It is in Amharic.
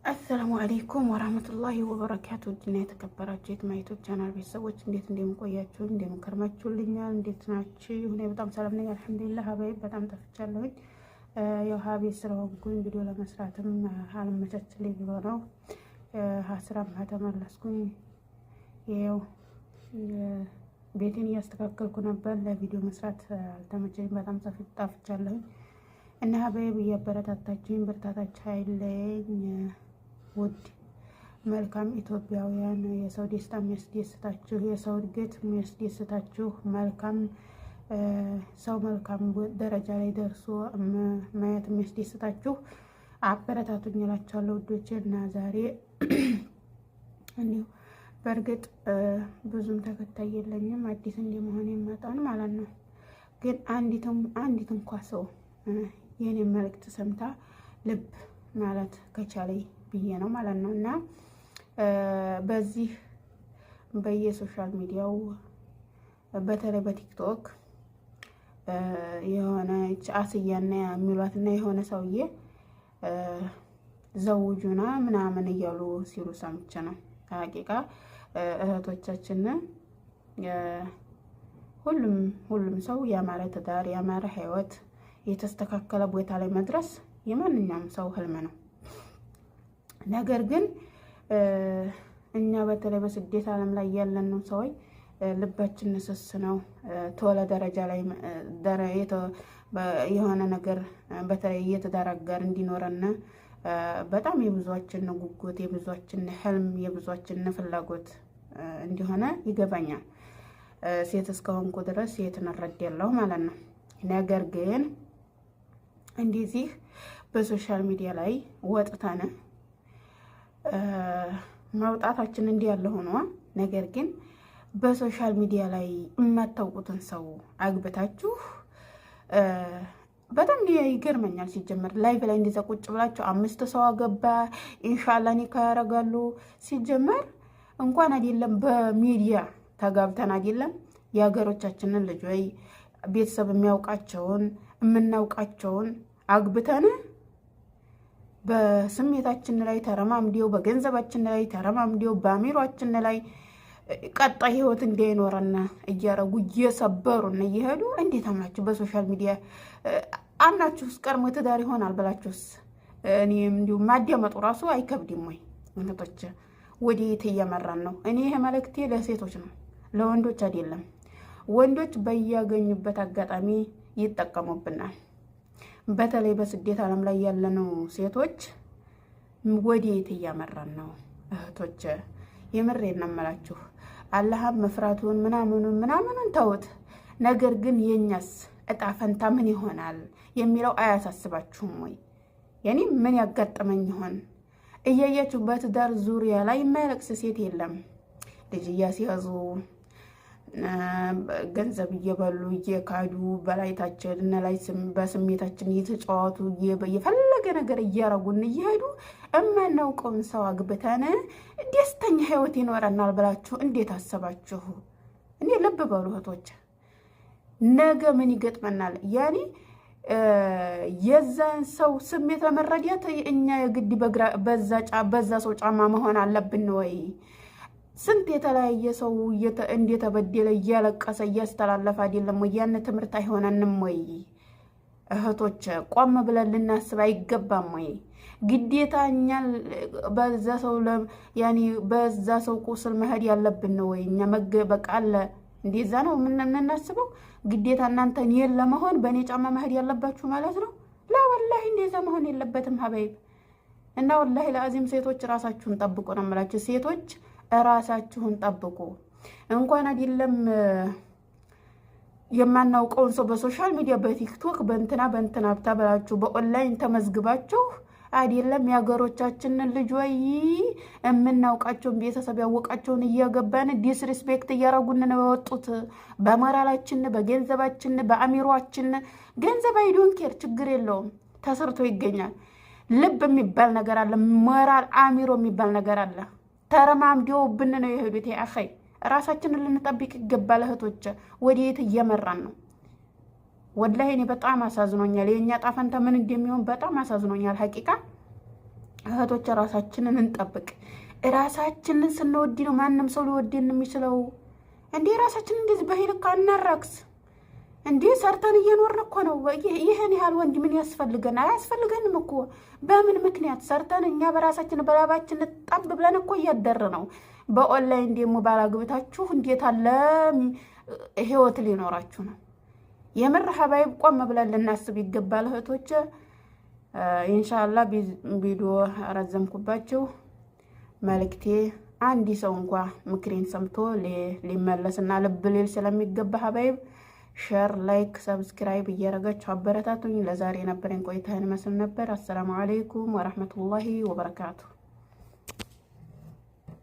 السلام عليكم ورحمة الله وبركاته። ውድና የተከበራችሁ የትማ YouTube channel ቤተሰቦች እንዴት እንደምቆያችሁ እንደምከርማችሁልኛል? እንዴት ናችሁ? እኔ በጣም ሰላም ነኝ الحمد لله። حبايب በጣም ጠፍቻለሁኝ። ያው ሀቤት ስለሆንኩኝ ቪዲዮ ለመስራትም አልመቻችልኝ ብሎ ነው። ስራም ተመለስኩኝ። ይኸው ቤቴን እያስተካከልኩ ነበር። ለቪዲዮ መስራት አልተመቸኝም። በጣም ጠፍቻለሁኝ እና حبايب እያበረታታችሁኝ ብርታታችሁ አይለየኝ። ውድ መልካም ኢትዮጵያውያን የሰው ደስታ የሚያስደስታችሁ፣ የሰው እድገት የሚያስደስታችሁ፣ መልካም ሰው መልካም ደረጃ ላይ ደርሶ ማየት የሚያስደስታችሁ አበረታቱኝ እላችኋለሁ ውዶቼ። እና ዛሬ እንዲሁ በእርግጥ ብዙም ተከታይ የለኝም አዲስ እንደመሆን መጠን ማለት ነው። ግን አንዲት እንኳ ሰው የኔ መልእክት ሰምታ ልብ ማለት ከቻለኝ ብዬ ነው ማለት ነው። እና በዚህ በየ social media ው በተለይ በ TikTok የሆነች አስያና የሚሏትና የሆነ ሰውዬ ዘውጁና ምናምን እያሉ ሲሉ ሰምቼ ነው። حقيقة እህቶቻችን ሁሉም ሁሉም ሰው ያማረ ትዳር ያማረ ህይወት የተስተካከለ ቦታ ላይ መድረስ የማንኛውም ሰው ህልም ነው። ነገር ግን እኛ በተለይ በስደት ዓለም ላይ ያለነው ሰዎች ልባችን ስስ ነው። ቶሎ ደረጃ ላይ የሆነ ነገር በተለይ የትዳር አጋር እንዲኖረን በጣም የብዙዎችን ጉጉት፣ የብዙዎችን ህልም፣ የብዙዎችን ፍላጎት እንዲሆነ ይገባኛል። ሴት እስከሆንኩ ድረስ ሴትን እረዳለሁ ማለት ነው። ነገር ግን እንደዚህ በ social media ላይ ወጥተን መውጣታችን እንዲህ ያለ ሆኖ ነገር ግን በ social media ላይ የማታውቁትን ሰው አግብታችሁ በጣም ይገርመኛል። ሲጀመር live ላይ እንደዛ ቁጭ ብላችሁ አምስት ሰው አገባ إن شاء الله ኒካ ያደርጋሉ። ሲጀመር እንኳን አይደለም በሚዲያ ተጋብተን አይደለም የሀገሮቻችንን ልጅ ወይ ቤተሰብ የሚያውቃቸውን የምናውቃቸውን አግብተን በስሜታችን ላይ ተረማምዲው፣ በገንዘባችን ላይ ተረማምዲው፣ በአሚሯችን ላይ ቀጣይ ህይወት እንዳይኖረን እያረጉ እየሰበሩን እየሄዱ እንዴት አምናችሁ በ social media አምናችሁስ ቀድሞ ትዳር ይሆናል ብላችሁስ እኔ እንዲሁ ማዳመጡ ራሱ አይከብድም ወይ? እህቶች ወዴት እየመራን ነው? እኔ ይሄ መልእክቴ ለሴቶች ነው፣ ለወንዶች አይደለም። ወንዶች በያገኙበት አጋጣሚ ይጠቀሙብናል። በተለይ በስደት ዓለም ላይ ያለነው ሴቶች ወዴት እያመራን ነው? እህቶች የምሬን ነው የምላችሁ። አላህም መፍራቱን ምናምኑን ምናምኑን ተውት። ነገር ግን የእኛስ እጣ ፈንታ ምን ይሆናል የሚለው አያሳስባችሁም ወይ? የኔ ምን ያጋጠመኝ ይሆን እያያችሁ በትዳር ዙሪያ ላይ የማያለቅስ ሴት የለም። ልጅ እያስያዙ ገንዘብ እየበሉ እየካዱ በላይታችን እና ላይ በስሜታችን እየተጫወቱ የፈለገ ነገር እያረጉን እየሄዱ እማናውቀውን ሰው አግብተን ደስተኛ ህይወት ይኖረናል ብላችሁ እንዴት አሰባችሁ? እኔ ልብ በሉ እህቶች፣ ነገ ምን ይገጥመናል? ያኔ የዛን ሰው ስሜት ለመረዳት እኛ የግድ በዛ ሰው ጫማ መሆን አለብን ወይ? ስንት የተለያየ ሰው እንደተበደለ እያለቀሰ እያስተላለፈ አይደለም ወይ? ያን ትምህርት አይሆነንም ወይ? እህቶች ቆም ብለን ልናስብ አይገባም ወይ? ግዴታ እኛ በዛ ሰው ያኔ በዛ ሰው ቁስል መሄድ ያለብን ወይ? እኛ በቃ አለ እንደዛ ነው የምናስበው። ግዴታ እናንተ እኔን ለመሆን በእኔ ጫማ መሄድ ያለባችሁ ማለት ነው? لا والله እንደዛ መሆን የለበትም حبايب። እና والله العظيم ሴቶች ራሳችሁን ጠብቁ ነው የምላችሁ ሴቶች እራሳችሁን ጠብቁ። እንኳን አይደለም የማናውቀውን ሰው በ social media በ TikTok በእንትና በእንትና ብታበላችሁ በኦንላይን ተመዝግባችሁ አይደለም የሀገሮቻችንን ልጅ ወይ የምናውቃቸውን ቤተሰብ ያወቃቸውን እያገባን disrespect እያረጉን ነው የወጡት። በሞራላችን፣ በገንዘባችን፣ በአሚሯችን። ገንዘብ I don't care ችግር የለውም ተሰርቶ ይገኛል። ልብ የሚባል ነገር አለ። ሞራል አሚሮ የሚባል ነገር አለ። ተረማምደውብን ነው የሄዱት። أخي ራሳችንን ልንጠብቅ ይገባል። እህቶች ወዴት እየመራን ነው? والله እኔ በጣም አሳዝኖኛል። የእኛ እጣፈንታ ምን እንደሚሆን በጣም አሳዝኖኛል። حقيقة እህቶች ራሳችንን እንጠብቅ። ራሳችንን ስንወድ ነው ማንም ሰው ሊወድን የሚችለው። እንዴ ራሳችንን እንደዚህ በሂልካ አናራክስ። እንዴ ሰርተን እየኖርን እኮ ነው። ይህን ያህል ወንድ ምን ያስፈልገን? አያስፈልገንም እኮ። በምን ምክንያት ሰርተን እኛ በራሳችን በላባችን ጠብ ብለን እኮ እያደር ነው። በኦንላይን ደግሞ ባላግብታችሁ እንዴት አለ ህይወት ሊኖራችሁ ነው? የምር حبايب ቆም ብለን ልናስብ ይገባል እህቶች። ኢንሻአላህ ቪዲዮ ረዘምኩባችሁ። መልእክቴ አንድ ሰው እንኳ ምክሬን ሰምቶ ሊመለስና ልብ ሊል ስለሚገባ حبايب share፣ like፣ subscribe እያደረጋችሁ አበረታቱኝ። ለዛሬ የነበረኝ ቆይታ ይመስል ነበር። السلام عليكم ورحمة الله وبركاته።